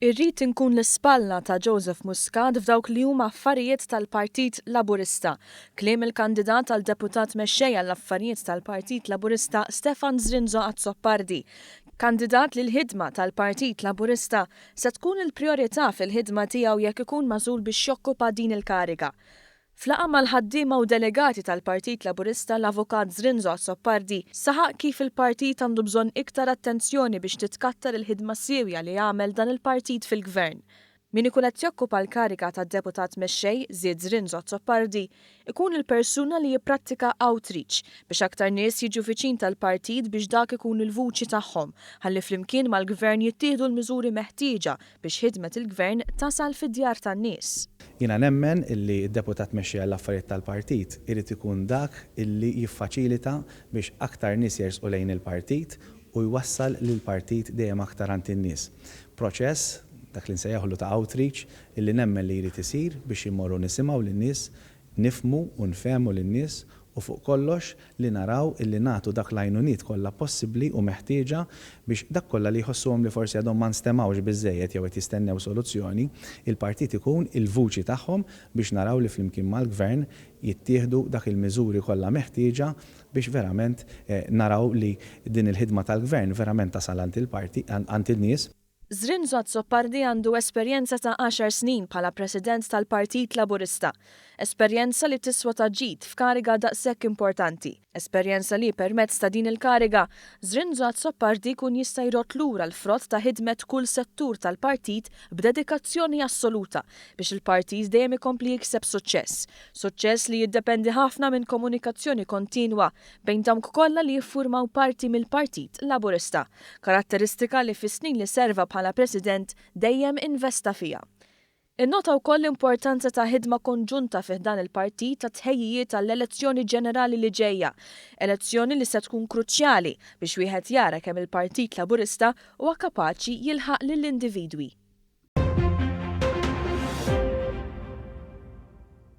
Irrid inkun l-ispalla ta' Joseph Muscat f'dawk li huma affarijiet tal-Partit Laburista. Kliem il-kandidat għal Deputat Mexxej għall-Affarijiet tal-Partit Laburista Stefan Zrinzo Azzopardi. Kandidat li l-ħidma tal-Partit Laburista se tkun il-prijorità fil-ħidma tiegħu jekk ikun magħżul biex jokkupa din il-kariga. F'laqgħa mal-ħaddiema u delegati tal-Partit Laburista l-Avukat Zrinzo Azzopardi saħaq kif il-partit għandu bżonn iktar attenzjoni biex titkattar il-ħidma siewja li għamel dan il-partit fil-Gvern. Min ikun qed jokkupa l-kariga ta' Deputat Mexxej, żied Zrinzo Azzopardi, ikun il-persuna li jipprattika outreach biex aktar nies jiġu viċin tal-partit biex dak ikun il-vuċi tagħhom ħalli flimkien mal-Gvern jittieħdu l-miżuri meħtieġa biex ħidmet il-Gvern tasal fid-djar tan-nies. Jiena nemmen illi d-Deputat Mexxej għall-Affarijiet tal-Partit irid ikun dak illi jiffaċilita biex aktar nies jersqu lejn il-partit u jwassal lill-partit dejjem aktar għand in-nies. Proċess, dak li nsejjaħlu ta' outreach, illi nemmen li jrid isir biex immorru nisimgħu lin-nies, nifhmu u nfehmu lin-nies u fuq kollox li naraw illi nagħtu dak l-għajnuniet kollha possibbli u meħtieġa biex dak kollha li jħossuhom li forsi għadhom ma nstemgħux biżżejjed jew qed jistennew soluzzjoni, il-partit ikun il-vuċi tagħhom biex naraw li flimkien mal-Gvern jittieħdu dak il-miżuri kollha meħtieġa biex verament naraw li din il-ħidma tal-Gvern verament tasal għand il-parti għand in-nies. Zrinzo Azzopardi għandu esperjenza ta' għaxar snin bħala President tal-Partit Laburista. Esperjenza li tiswa ta' ġid f'kariga daqshekk importanti. Esperjenza li, permezz ta' din il-kariga, Zrinzo Azzopardi jkun jista' jrodd lura l-frott ta' ħidmet kull settur tal-partit b'dedikazzjoni assoluta biex il-partit dejjem ikompli jikseb suċċess. Suċċess li jiddependi ħafna minn komunikazzjoni kontinwa bejn dawk kollha li jiffurmaw parti mill-Partit Laburista, karatteristika li fis-snin li serva bħala President dejjem investa fiha. Innota wkoll l-importanza ta' ħidma konġunta fi ħdan il-partit għat-tħejjijiet għall-elezzjoni ġenerali li ġejja, elezzjoni li se tkun kruċjali biex wieħed jara kemm il-Partit Laburista huwa kapaċi jilħaq lill-individwi.